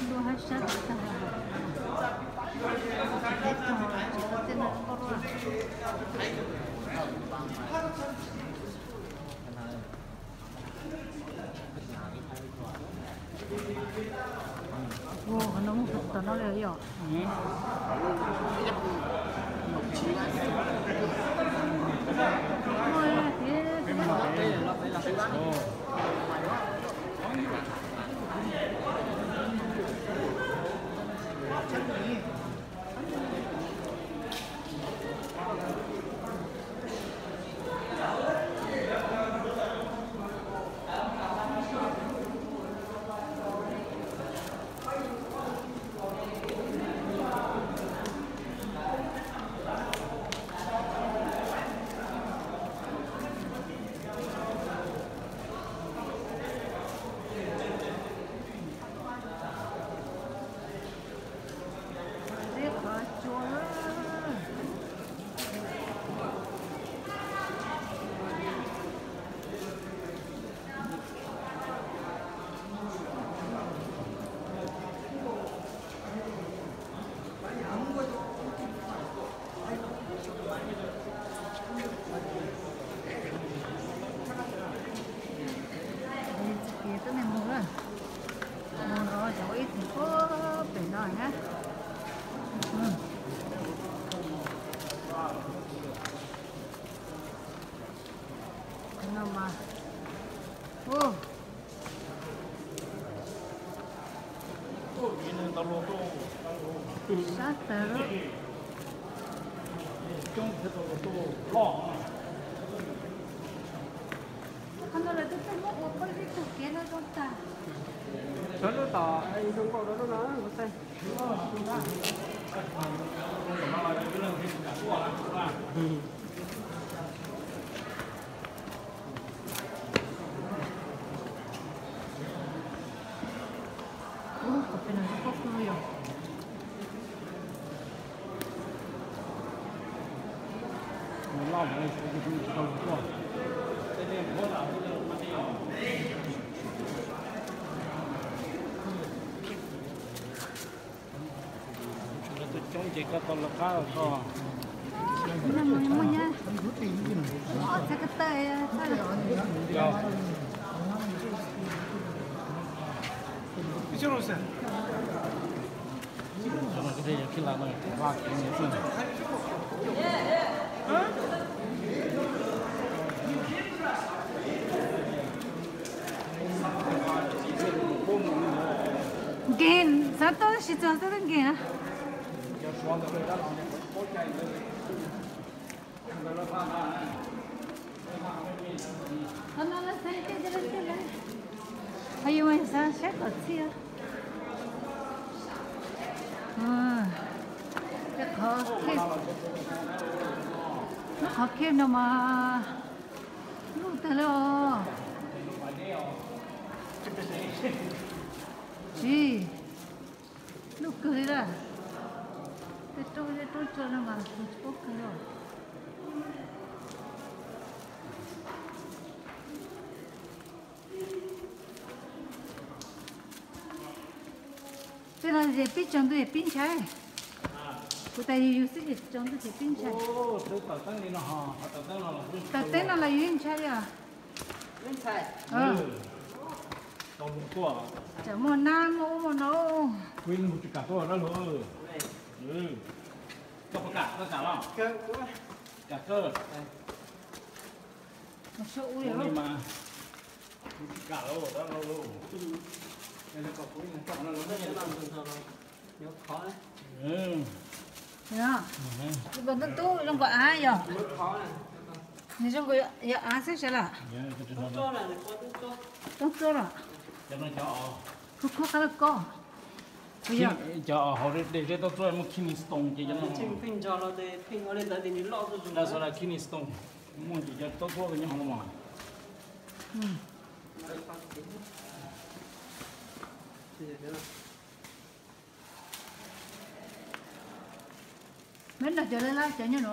Ntuj hab sab tag. Teb tog tsis tau tej no nkauj luaj. Ua, qhov no muaj tom no li yom. Tib qhov tsua. Txiv Kiv tuaj ne mus lawm. Mus no cov ib tug puag pem no na. No mas. Ub. Sab tag lawm. Qhov no lawv twb tuaj muab ua pawg ib tug kev no zoo tag. Sawv lub tom zoo nkauj rau lub no kuv saib. Ub, pem no zoo nkauj kawg yom. Coob ces koj tau lawv qab ko. Txhais ko taw. Nkeeg, xav tau tab sis txog xav tau nkeeg. Qhov no lawv xaiv tej, tej, tej, ho yus mas xav saib kom txhij. Qhov, lub qhov cave no mas luj tag li os. Tsis, luj kawg li lawm. Tej roob, tej roob tsua no mas tsis paub kawg li os. Tej no ces pib tsaus ntuj ces pib ntshai. Kuv tas yus yus xwb ces tsaus ntuj ces pib ntshai. Taws teeb no los yus yeej ntshai li os. Tsam muaj nab muaj ub muaj no. Zoo nkaus tub tub zoo nkaus av yog. Nws zoo nkaus yog av xwb sas lawm. Toob txuab los. Kuv kuj qab laj kob. Cov hauv de zeb toob txuab muaj kidney stone ces cov no. Kidney stone muaj ces cov toob txuab nyob hauv no mas. Meb nrog cov laj laj cov nyob no.